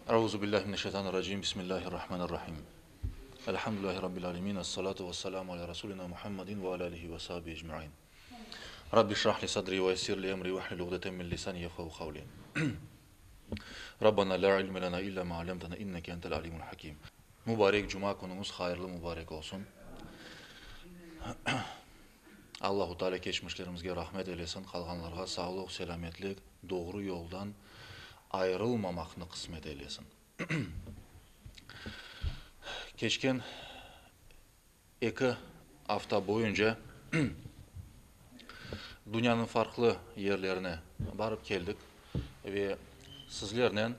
Euzu billahi mineşşeytanirracim. Bismillahirrahmanirrahim. Elhamdülillahi rabbil alemin. Essalatu vesselamu ala rasulina Muhammedin ve ala alihi ve sahbihi ecmaîn. Rabbi şrah li sadri ve yessir li emri ve hlul uqdeten min lisani yefkahu kavli. Rabbana la ilme lena illa ma allamtana inneke entel alimul hakim. Mübarek cuma künüñiz hayırlı mübarek olsun. Allahu Teala keçmişlerimizge rahmet eylesin, qalğanlarğa sağlıq, selâmetlik, doğru yoldan ayırılmamaqnı qısmet eylesin. Keçken eki afta boyunca dünyanıñ farqlı yerlerine barıp keldik ve sizlernen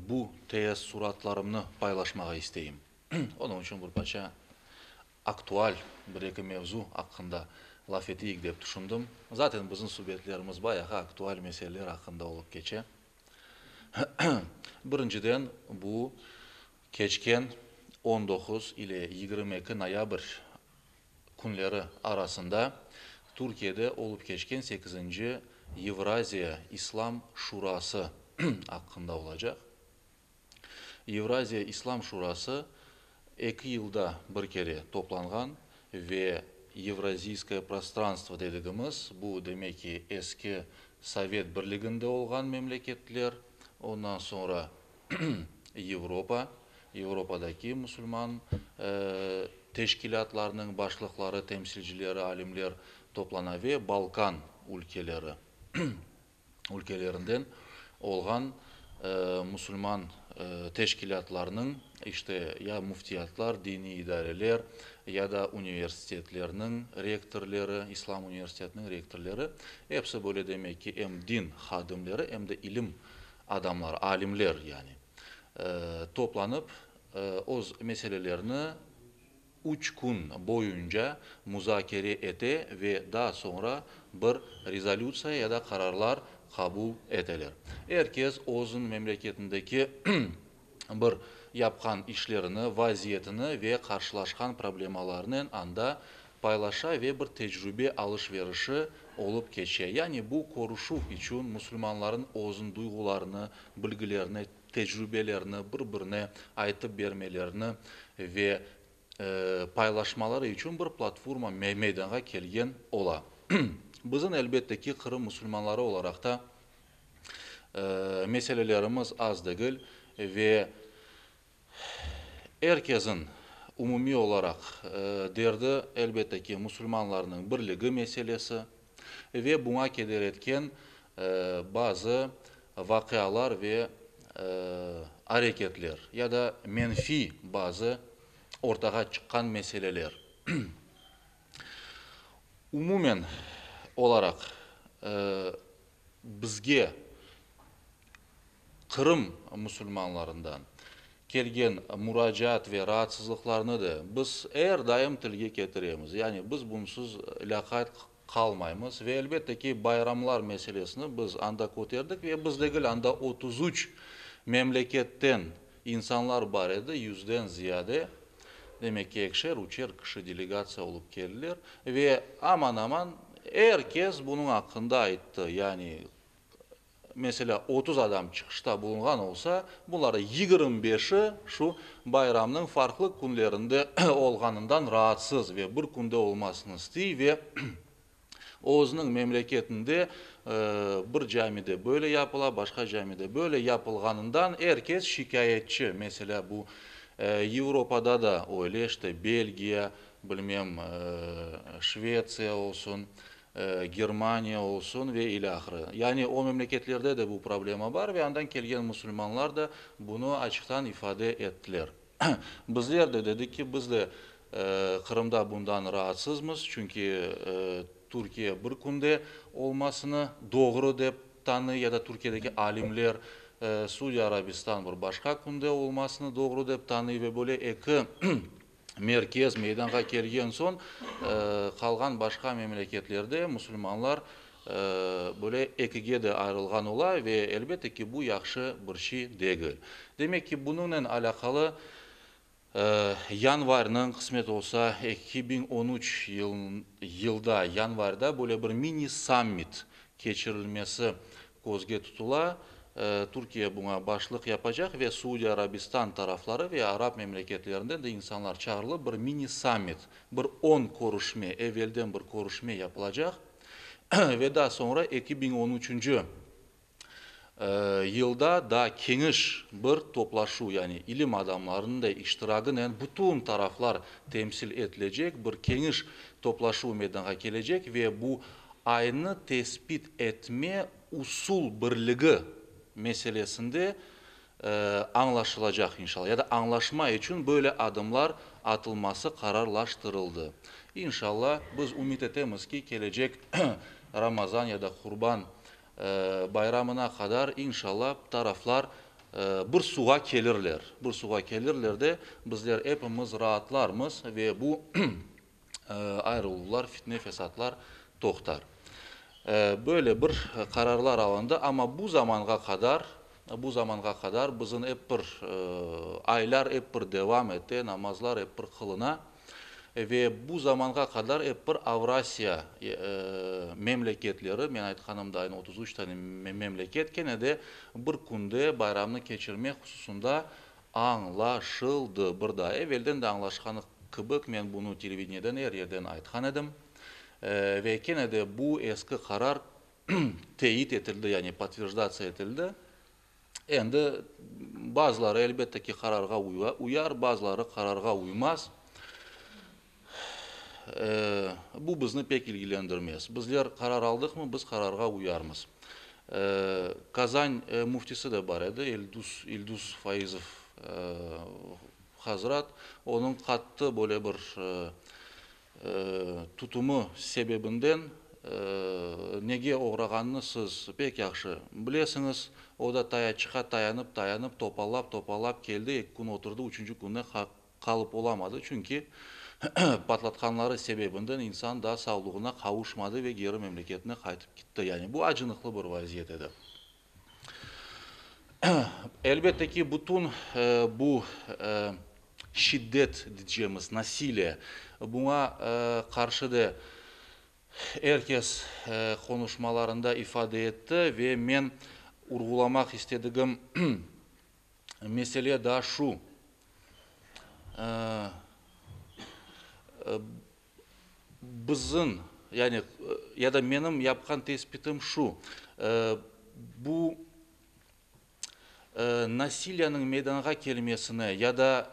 bu teessuratlarımnı paylaşmağa isteyim. Onıñ içün bir parça aktual bir-eki mevzu aqqında laf eteyik dep tüşündim. Zaten bizim subetlerimiz bayağı aktual meseleler aqqında olıp keçe. Birinciden, bu keçken 19 ile 22 noyabr künleri arasında Türkiyede olıp keçken sekizinci Yevraziya İslam Şurası aqqında olacaq. Yevraziya İslam Şurası eki yılda bir kere toplanğan ve Yevraziyskoye prostranstvo dedigimiz, bu demek ki, eski Sovet Birliginde olğan memleketler, ondan soñra Yevropa, Yevropadaki musulman teşkilâtlarnıñ başlıqları, temsilcileri, alimler toplana ve Balkan ülkeleri ülkelerinden olğan musulman teşkilâtlarnıñ, işte, ya müftiyatlar, diniy idareler, ya da universitetlerniñ rektorleri, İslam universitetiniñ rektorleri, episi böyle demek ki, em din hadimleri, em de ilim adamları, alimler yani, toplanıp, öz meselelerini üç kün boyunca muzakere ete ve daa soñra bir rezolütsiya ya da qararlar qabul eteler. Er kes özüniñ memleketindeki bir yapqan işlerini, vaziyetini ve qarşılaşqan problemalarınen anda paylaşa ve bir tecrübe alış-verişi olıp keçe. Yani bu körüşüv içün musulmanların özüniñ duyğularını, bilgilerini, tecrübelerini bir-birine aytıp bermelerini ve paylaşmaları içün bir platforma meydanğa kelgen ola. Bizim, elbette ki, Qırım musulmanları olaraq ta meselelerimiz az degil ve er kesin umumiy olaraq derdi, elbette ki, musulmanlarnıñ birligi meselesi ve buña keder etken bazı vaqialar ve areketler ya da menfiy bazı ortağa çıqqan meseleler. Umumen olaraq bizge Qırım musulmanlarından kelgen muracaat ve raatsızlıqlarnı da biz er daim tilge ketiremiz. Yani biz bunsız lâqayt qalmaymız ve elbette ki, bayramlar meselesini biz anda köterdik ve biz degil, anda 33 memleketten insanlar bar edi, yüzden ziyade, demek ki, ekişer, üçer kişi delegatsiya olıp keldiler ve aman-aman er kes bunıñ aqqında ayttı, yani, meselâ, 30 adam çıqışta bulunğan olsa, bular 25-i şu bayramnıñ farqlı künlerinde olğanından raatsız ve bir künde olmasını istey ve özüniñ memleketinde bir camide böyle yapıla, başqa camide böyle yapılğanından er kes şikâyetçi. Meselâ, bu Yevropada da öyle, işte, Belgiya, bilmem, Şvetsiya olsun, Germaniya olsun ve ilâhre. Yani o memleketlerde de bu problema bar ve andan kelgen musulmanlar da bunı açıqtan ifade ettiler. Bizler de dedik ki, biz de Qırımda bundan raatsızmız, çünki Türkiye bir künde olmasını doğru dep tanıy ya da Türkiyedeki alimler Suudiy Arabistan bir başqa künde olmasını doğru dep tanıy ve böyle eki merkez meydanğa kelgen soñ qalğan başqa memleketlerde musulmanlar böyle ekige de ayırılğan ola ve elbette ki, bu yahşı bir şey degil. Demek ki, bunıñnen alâqalı yanvarnıñ, qısmet olsa, 2013 yılda yanvarda böyle bir mini-sammit keçirilmesi közge tutula. Türkiye buña başlıq yapacaq ve Suudiy Arabistan tarafları ve arap memleketlerinden de insanlar çağırılıp bir mini-sammit, bir 10 körüşme, evelden bir körüşme yapılacaq ve daa soñra 2013-yılda daa keniş bir toplaşuv, yani ilim adamlarınıñ da iştiragınen bütün taraflar temsil etilecek bir keniş toplaşuv meydanğa kelecek ve bu aynı tesbit etme usul birligi meselesinde añlaşılacaq, inşallah, ya da añlaşma içün böyle adımlar atılması qararlaştırıldı. İnşallah, biz ümüt etemiz ki, kelecek Ramazan ya da Qurban bayramına qadar, inşallah, taraflar bir suvğa kelirler. Bir suvğa kelirler de, bizler epimiz raatlarmız ve bu ayrıluvlar, fitne, fesatlar toqtar. Böyle bir qararlar alındı, amma bu zamanğa qadar bizim ep bir aylar ep bir devam ete, namazlar ep bir qılına ve bu zamanğa qadar ep bir Avrasiya memleketleri, men aytqanımda, aynı 33 tane memleket kene de bir künde bayramnı keçirmek hususında añlaşıldı. Bir daa evelden de añlaşqanı kibi men bunı televideniyeden er yerden aytqan edim. Ve kene de bu eski qarar teyit etildi, yani подтверждаться etildi. Endi bazıları elbette ki qararğa uyar, bazıları qararğa uymaz. Bu bizni pek ilgilendirmez. Bizler qarar aldıqmı, biz qararğa uyarmız. Kazan müftisi de bar edi, İldus Faizov hazrat, onıñ qattı böyle bir tutumı sebebinden nege oğrağanını siz pek yahşı bilesiñiz. O da tayaçıqqa tayanıp, tayanıp, topallap, topallap keldi, 2 kün oturdı, üçünci künde qalıp olamadı. Çünki patlatqanları sebebinden insan da sağlığına qavuşmadı ve geri memleketine qaytıp ketti. Yani bu acınıqlı bir vaziyet edi. Elbette ki, bütün bu şiddet diyeceğimiz насилие, buña qarşı da er kes qonuşmalarında ifade etti ve men urğulamaq istedigim mesele da şu. Bizim, yani ya da menim yapqan tespitim şu. Bu насилия nıñ meydanğa kelmesine ya da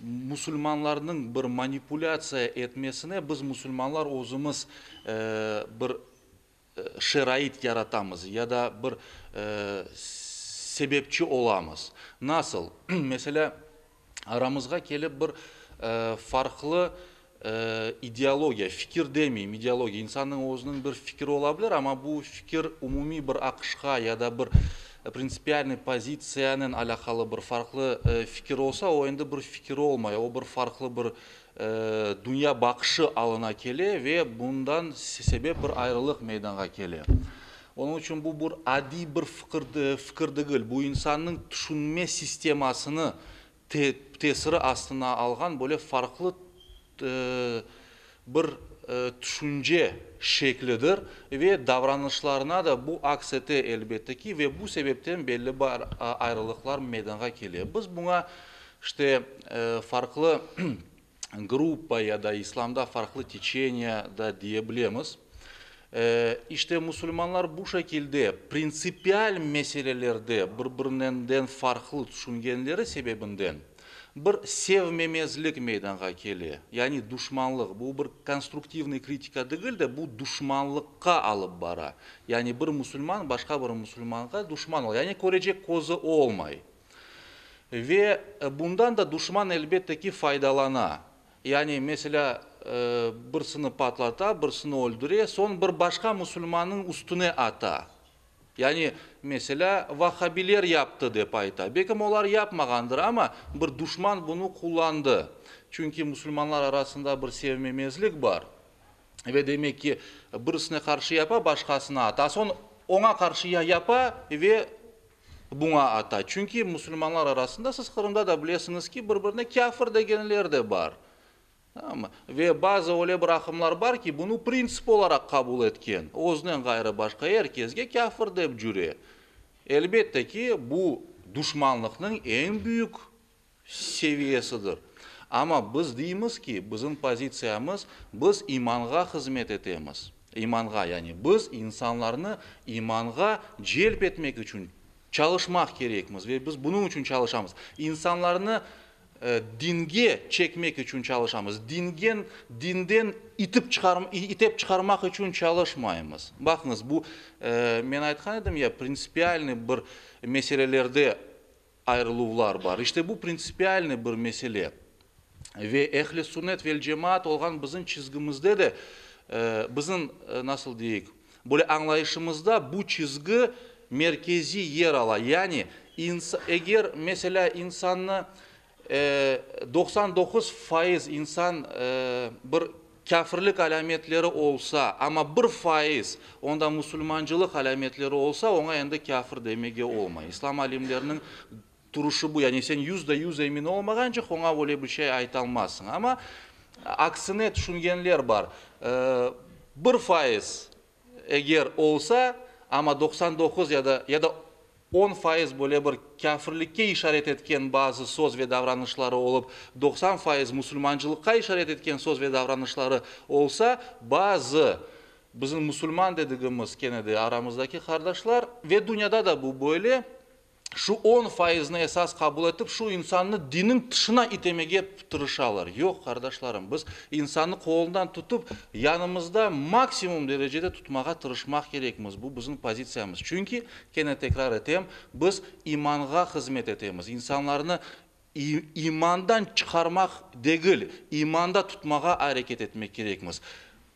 musulmanlarnıñ bir manipulâtsiya etmesine biz musulmanlar özümiz bir şarait yaratamız ya da bir sebepçi olamız. Nasıl? Mesela, aramızğa kelip bir farqlı ideologiya, fikir demeyim, ideologiya. İnsannıñ özüniñ bir fikri olabilir, amma bu fikir umumiy bir aqışqa ya da bir printsipialnıy pozitsiyanen alâqalı bir farqlı fikir olsa, o endi bir fikir olmay, o bir farqlı bir dünya baqışı alına kele ve bundan sebep bir ayrılıq meydanğa kele. Onıñ içün bu bir adiy bir fikir degil, bu insannıñ tüşünme sistemasını tesiri astına alğan böyle farqlı bir tüşünce şeklidir ve davranışlarına da bu aks ete elbette ki ve bu sebepten belli bir ayrılıqlar meydanğa kele. Biz buña işte farqlı gruppa ya da islamda farqlı течение da diye bilemiz. İşte musulmanlar bu şekilde printsipial meselelerde bir-birinden farqlı tüşüngenleri sebebinden bir sevmemezlik meydanğa kele. Yani duşmanlıq, bu bir konstruktivnıy kritika degil de, bu duşmanlıqqa alıp bara. Yani bir musulman başqa bir musulmanğa duşman ola. Yani körecek közü olmay. Ve bundan da duşman elbette ki faydalana. Yani mesela birisini patlata, birisini öldüre, soñ bir başqa musulmannıñ üstüne ata. Yani mesela vahhabiler yaptı dep ayta. Belki olar yapmağandır, amma bir duşman bunı qullandı. Çünki musulmanlar arasında bir sevmemezlik bar. Ve demek ki birisine qarşı yapa, başqasına ata. Soñ oña qarşı yapa ve buña ata. Çünki musulmanlar arasında siz Qırımda da bilesiñiz ki, bir-birine kâfir degenler de bar. Ve bazı öyle bir aqımlar bar ki, bunı printsip olaraq qabul etken. Özünden ğayrı başqa er keske kâfir dep cüre. Elbette ki, bu duşmanlıqnıñ eñ büyük seviyesidir. Amma biz deymiz ki, bizim pozitsiyamız, biz imanğa hızmet etemiz. İmanğa, yani biz insanlarnı imanğa celp etmek içün çalışmaq kerekmiz ve biz bunıñ içün çalışamız. İnsanlarnı dinge çekmek içün çalışamız. Dingen, dinden itip çıqar, itep çıqarmaq içün çalışmaymız. Baqıñız, bu, men aytqan edim ya, printsipialnıy bir meselelerde ayırıluvlar bar. İşte bu printsipialnıy bir mesele. Ve Ehl-i Sünnet vel-Cemaat olğan bizim çizgimizde de, bizim, nasıl deyik, böyle añlayışımızda bu çizgi merkeziy yer ala. Yani, eger, meselâ, insannı 99% insan bir kâfirlik alâmetleri olsa, amma 1% onda musulmancılıq alâmetleri olsa, oña endi kâfir demege olmay. İslam alimleriniñ turuşı bu. Yani sen 100% emin olmağance, oña öyle bir şey aytalmazsıñ. Amma aksine tüşüngenler bar. 1% eger olsa, amma 99 ya da 10% böyle bir kâfirlikke işaret etken bazı söz ve davranışları olıp, 90% musulmancılıqqa işaret etken söz ve davranışları olsa, bazı bizim musulman dedigimiz kene de aramızdaki qardaşlar, ve dünyada da bu böyle, şu 10 fayıznı esas qabul etip, şu insannı dinniñ tışına itemege tırışalar. Yoq, qardaşlarım, biz insannı qolundan tutıp, yanımızda maksimum derecede tutmağa tırışmaq kerekmiz. Bu bizim pozitsiyamız. Çünki, kene tekrar etem, biz imanğa hızmet etemiz. İnsanlarnı imandan çıqarmaq degil, imanda tutmağa areket etmek kerekmiz.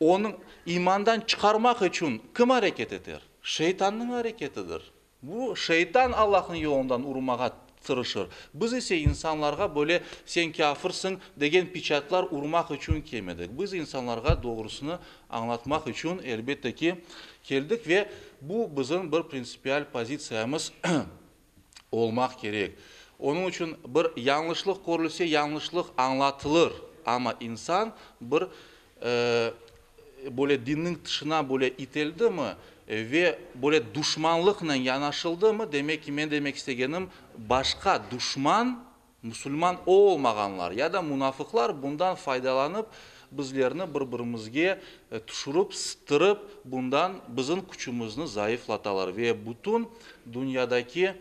Onıñ imandan çıqarmaq içün kim areket eter? Şeytannıñ areketidir. Bu şeytan Allahnıñ yolundan urmağa tırışır. Biz ise insanlarğa böyle sen kâfirsıñ degen piçatlar urmaq içün kelmedik. Biz insanlarğa doğrusını añlatmaq içün elbette ki keldik ve bu bizim bir printsipial pozitsiyamız olmaq kerek. Onıñ içün bir yañlışlıq körülse, yañlışlıq añlatılır. Amma insan bir böyle dinniñ tışına böyle iteldi mi ve böyle duşmanlıqla yanaşıldı mı, demek ki, men demek istegenim, başqa duşman, musulman olmağanlar ya da munafıqlar bundan faydalanıp, bizlerni bir-birimizge tüşürip, sıttırıp, bundan bizim küçümizni zayıflatalar. Ve bütün dünyadaki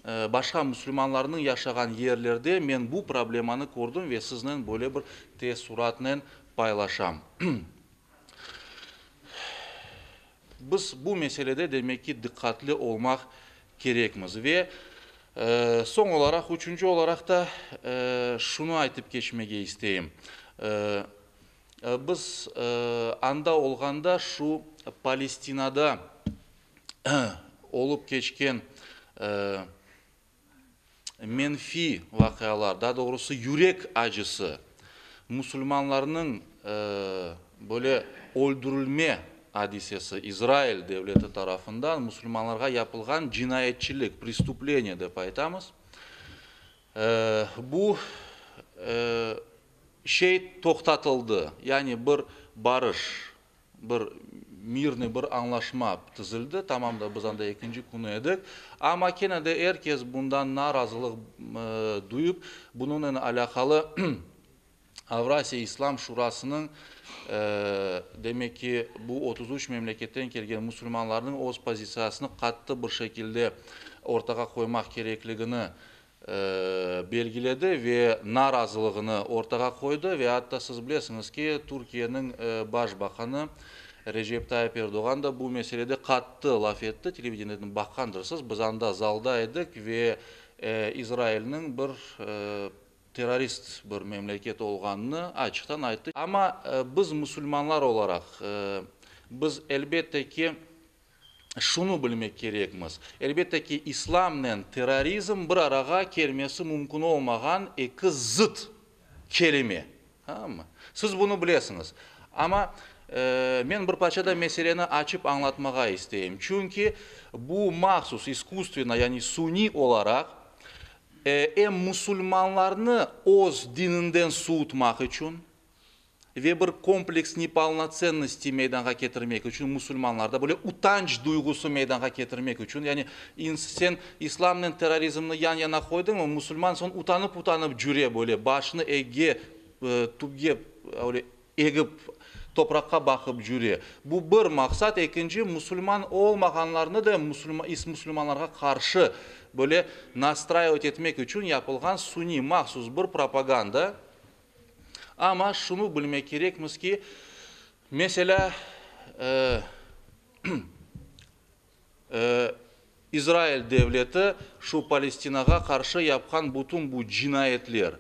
başqa musulmanlarnıñ yaşağan yerlerde men bu problemanı kördim ve siznen böyle bir teessuratnen paylaşam. Biz bu meselede demek ki diqqatli olmaq kerekmiz. Ve soñ olaraq, üçünci olaraq da şunı aytıp keçmege isteyim. Biz anda olğanda şu Palestinada olıp keçken menfiy vaqialar, daa doğrusı yürek acısı, musulmanlarnıñ böyle öldürilme adisesi, İsrail devleti tarafından musulmanlarğa yapılğan cinayetçilik, преступление dep aytamız. Bu şey toqtatıldı, yani bir barış, bir mirный bir añlaşma tizildi, tamam da biz anda ekinci künü edik, amma kene de er kes bundan narazılıq duyıp, bunıñnen alâqalı Avrasiya İslam Şurasınıñ, demek ki, bu 33 memleketten kelgen musulmanlarnıñ öz pozitsiyasını qattı bir şekilde ortağa qoymaq kerekligini belgiledi ve narazılığını ortağa qoydı. Ve atta siz bilesiñiz ki, Türkiyeniñ baş baqanı Recep Tayyip Erdoğan da bu meselede qattı laf etti, televideniyeden baqqandırsız, biz anda zalda edik ve İsrailniñ bir terrorist bir memleket olğanını açıqtan ayttı. Amma biz musulmanlar olaraq, biz elbette ki şunı bilmek kerekmiz. Elbette ki, islamnen terrorizm bir arağa kelmesi mümkün olmağan eki zıt kelime. Tamam mı? Siz bunı bilesiñiz. Amma men bir parça da meseleni açıp añlatmağa isteyim. Çünki bu mahsus, искусственно, yani suniy olaraq em musulmanlarnı öz dininden suvutmaq içün. Ve bir kompleks nepolnotsennosti meydanğa ketirmek içün, musulmanlarda böyle utanç duyğusı meydanğa ketirmek içün, yani sen islamnen terrorizmni yan-yana qoydıñmı, musulman soñ utanıp-utanıp cüre böyle, başını egge, tübge öyle egip, topraqqa baqıp cüre. Bu bir maqsat. Ekinci, musulman olmağanlarnı da musulmanlarğa qarşı böyle nastraivat etmek içün yapılğan suniy, mahsus bir propaganda. Amma şunı bilmek kerekmiz ki, meselâ, İsrail devleti şu Palestinağa qarşı yapqan bütün bu cinayetler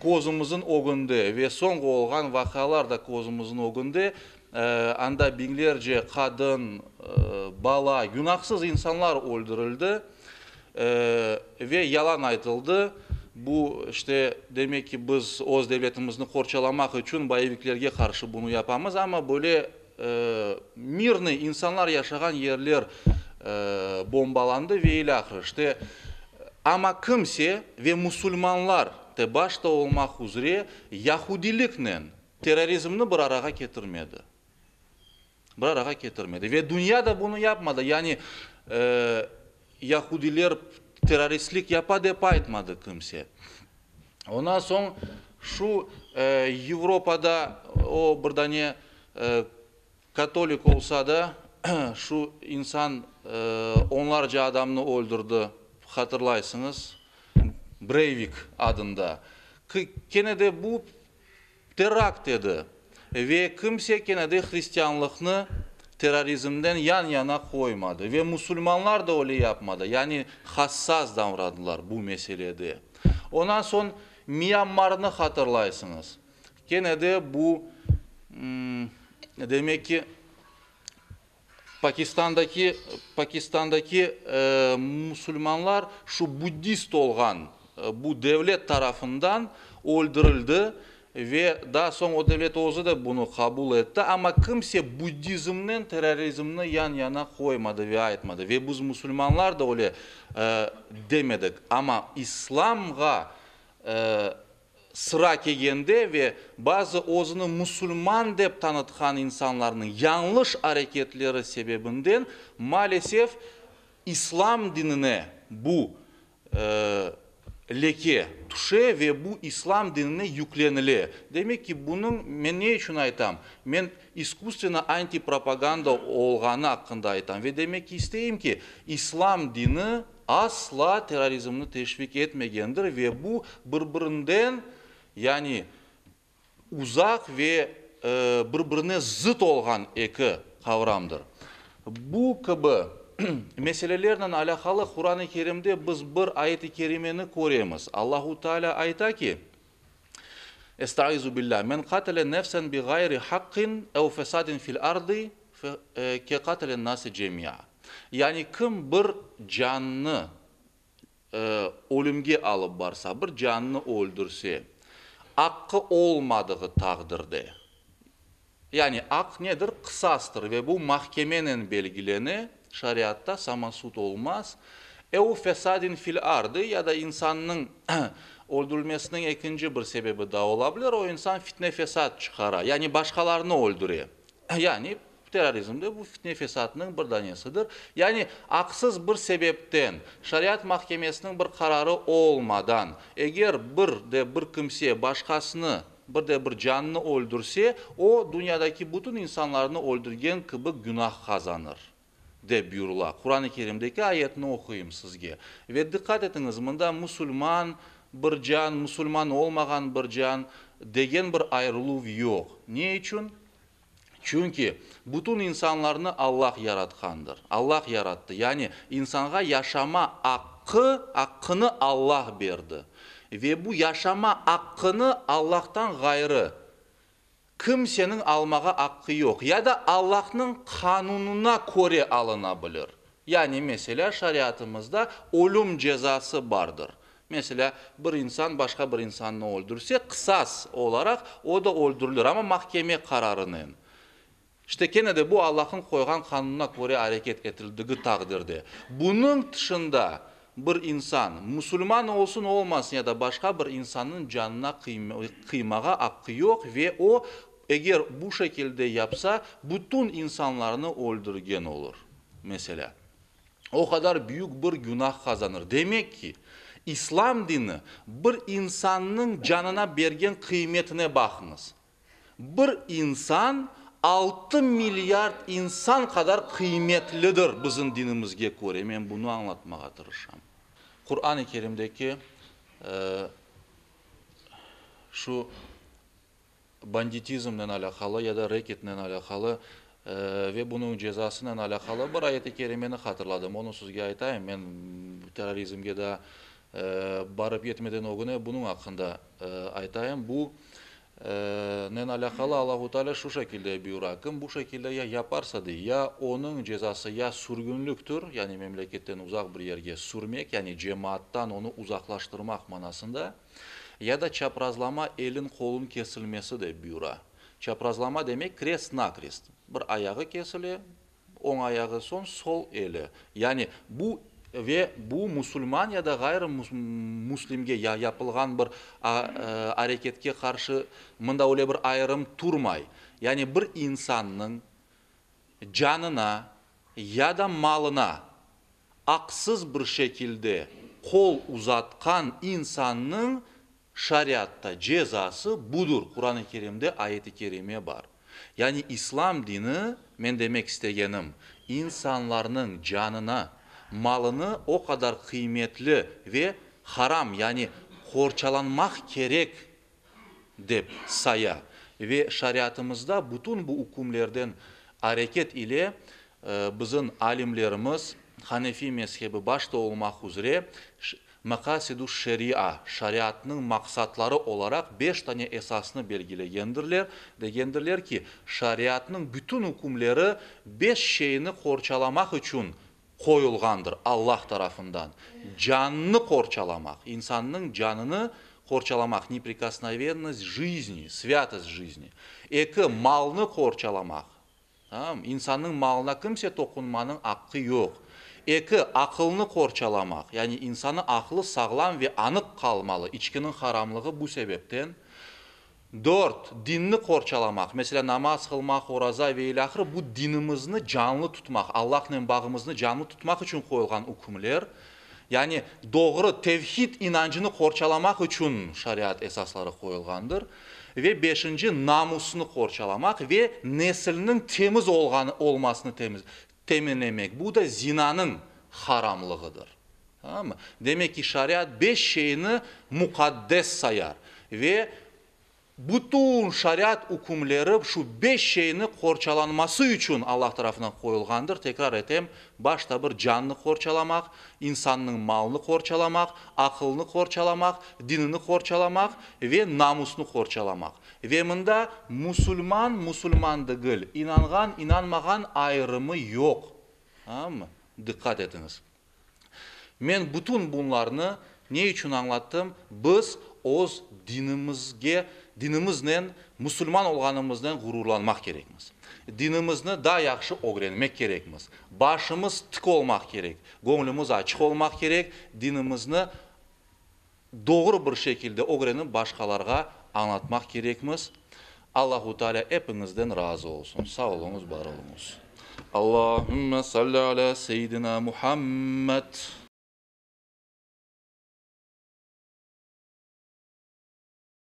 közümizniñ ögünde ve soñğı olğan vaqialar da közümizniñ ögünde, anda biñlerce qadın, bala, günahsız insanlar öldürildi. Ve yalan aytıldı, bu, işte, demek ki, biz öz devletimizni qorçalamaq içün boyeviklerge qarşı bunı yapamız, amma böyle mirnıy insanlar yaşağan yerler bombalandı ve ilâhre. İşte, amma kimse ve musulmanlar de başta olmaq üzre yahudiliknen terrorizmni bir arağa ketirmedi. Bir arağa ketirmedi. Ve dünya da bunı yapmadı. Yani, yahudiler terroristlik yapa dep aytmadı kimse. Ondan soñ şu Yevropada o bir dane katolik olsa da, şu insan onlarca adamnı öldürdi, hatırlaysıñız, Breyvik adında. Kene de bu Terakt edi ve kimse kene de hristianlıqnı terrorizmden yan-yana qoymadı ve musulmanlar da öyle yapmadı, yani hassas davrandılar bu meselede. Ondan soñ Myanmarnı hatırlaysıñız, kene de bu, demek ki, Pakistandaki Pakistandaki musulmanlar şu buddist olğan bu devlet tarafından öldürildi ve daa soñ o devlet özü de bunı qabul etti, amma kimse buddizmnen terrorizmni yan-yana qoymadı ve aytmadı ve biz musulmanlar da öyle demedik, amma islamğa Sıra kelgende ve bazı özüni musulman dep tanıtqan insanlarnıñ yañlış areketleri sebebinden maalesef İslam dinine bu leke tüşe ve bu İslam dinine yüklenile. Demek ki, bunıñ, men ne içün aytam, men iskustveno antipropaganda olğanı aqqında aytam ve demek ki isteyim ki, İslam dini asla terrorizmni teşvik etmegendir ve bu bir-birinden, yani uzaq ve bir-birine zıt olğan eki qavramdır. Bu kibi meselelernen alâqalı Quran-ı Kerimde biz bir ayet-i kerimeni köremiz. Allahu Teala ayta ki, Estaizu billâh, Men qatele nefsen bi gayri haqqin ev fesadin fil ardı ke qatelen nase cemia. Yani kim bir cannı ölümge alıp barsa, bir cannı öldürse, aqqı olmadığı taqdirde, yani aq nedir? Qısastır ve bu mahkemenen belgilene, şariatta samosud olmaz. Ev fesadin fil ardı ya da insannıñ öldürilmesiniñ ekinci bir sebebi daa ola bilir, o insan fitne-fesat çıqara, yani başqalarnı öldüre. Yani terrorizm de bu fitne-fesatnıñ bir danesidir. Yani aqsız bir sebepten, şariat mahkemesiniñ bir qararı olmadan, eger bir de bir kimse başqasını, bir de bir cannı öldürse, o, dünyadaki bütün insanlarnı öldürgen kibi günah qazanır, dep buyurıla. Quran-ı Kerimdeki ayetni oquyım sizge. Ve diqqat etiñiz, mında musulman bir can, musulman olmağan bir can degen bir ayırıluv yoq. Ne içün? Çünki bütün insanlarnı Allah yaratqandır. Allah yarattı. Yani insanğa yaşama aqqı, aqqını Allah berdi. Ve bu yaşama aqqını Allahtan ğayrı kimseniñ almağa aqqı yoq. Ya da Allahnıñ qanunına köre alına bilir. Yani, meselâ, şariatımızda ölüm cezası bardır. Meselâ, bir insan başqa bir insannı öldürse, qısas olaraq o da öldürilir, amma mahkeme qararınen. İşte, kene de bu Allahnıñ qoyğan qanunına köre areket etildigi taqdirde. Bunıñ tışında. bir insan, musulman olsun, olmasın ya da başqa bir insannıñ canına qıymağa aqqı yoq ve o, eger bu şekilde yapsa, bütün insanlarnı öldürgen olur, meselâ. O qadar büyük bir günah qazanır. Demek ki, İslam dini bir insannıñ canına bergen qıymetine baqıñız. Bir insan altı milliard insan qadar qıymetlidir bizim dinimizge köre, men bunı añlatmağa tırışam. Quran-ı Kerimdeki şu banditizmnen alâqalı ya da reketnen alâqalı ve bunıñ cezasınen alâqalı bir ayet-i kerimeni hatırladım, onı sizge aytayım, men terrorizmge daa barıp yetmeden ögüne bunıñ aqqında aytayım. Bu nen alâqalı Allahu Teala şu şekilde buyura, kim bu şekilde ya yaparsa, dey, ya onıñ cezası ya sürgünliktir, yani memleketten uzaq bir yerge sürmek, yani cemaattan onı uzaqlaştırmaq manasında, ya da çaprazlama elin-qolun kesilmesi, dep buyura. Çaprazlama demek krest-nakrest, bir ayağı kesile, Oñ ayağı soñ sol eli. Yani bu ve bu musulman ya da ğayrı muslimge yapılğan bir areketke qarşı mında öyle bir ayırım turmay. Yani bir insannıñ canına ya da malına aqsız bir şekilde qol uzatqan insannıñ Şariatta cezası budur, Quran-ı Kerimde ayet-i kerime bar. Yani İslam dini, men demek istegenim, insanlarnıñ canına, malını o qadar qıymetli ve haram, yani qorçalanmaq kerek dep saya. Ve şariatımızda bütün bu ükümlerden areket ile bizim alimlerimiz, Hanefi mezhebi başta olmaq üzre, Maqasiduş-şeria, şariatnıñ maqsatları olaraq beş tane esasnı belgilegendirler, degendirler ki, şariatnıñ bütün ükümleri beş şeyni qorçalamaq içün qoyulğandır Allah tarafından, cannı qorçalamaq, insannıñ canını qorçalamaq, neprikosnovennost jizni, svâtost jizni, eki, malnı qorçalamaq, Tamam, insannıñ malına kimse toqunmanıñ aqqı yoq. Eki, aqılnı qorçalamaq, yani insanı aqlı sağlam ve anıq qalmalı, içkiniñ haramlığı bu sebepten. Dört, dinni qorçalamaq, meselâ, namaz qılmaq, oraza ve ilâhre, bu dinimizni canlı tutmaq, Allahnen bağımıznı canlı tutmaq içün qoyulğan ükümler. Yani doğru tevhid inancını qorçalamaq içün şariat esasları qoyulğandır. Ve beşinci, namusnı qorçalamaq ve nesilniñ temiz olğanı olmasını teminlemek, bu da zinanıñ haramlığıdır. Tamam mı? Demek ki, şariat beş şeyni muqaddes sayar ve Bütün şariat ükümleri şu beş şeyni qorçalanması içün Allah tarafından qoyulğandır. Tekrar etem, başta bir cannı qorçalamaq, insannıñ malını qorçalamaq, aqılını qorçalamaq, dinini qorçalamaq ve namusnı qorçalamaq. Ve mında musulman, musulman degil, inanğan, inanmağan ayırımı yoq. Tamam mı? Diqqat etiñiz. Men bütün bunlarnı ne içün añlattım? Biz öz dinimizge, dinimiznen, musulman olğanımıznen ğururlanmaq kerekmiz. Dinimizni daa yahşı ögrenmek kerekmiz. Başımız tik olmaq kerek, göñlümiz açıq olmaq kerek, dinimizni doğru bir şekilde ögrenip başqalarğa añlatmaq kerekmiz. Allahu Teala epiñizden razı olsun. Sağ oluñız, bar oluñız. Allahümme salli ala seyyidina Muhammed.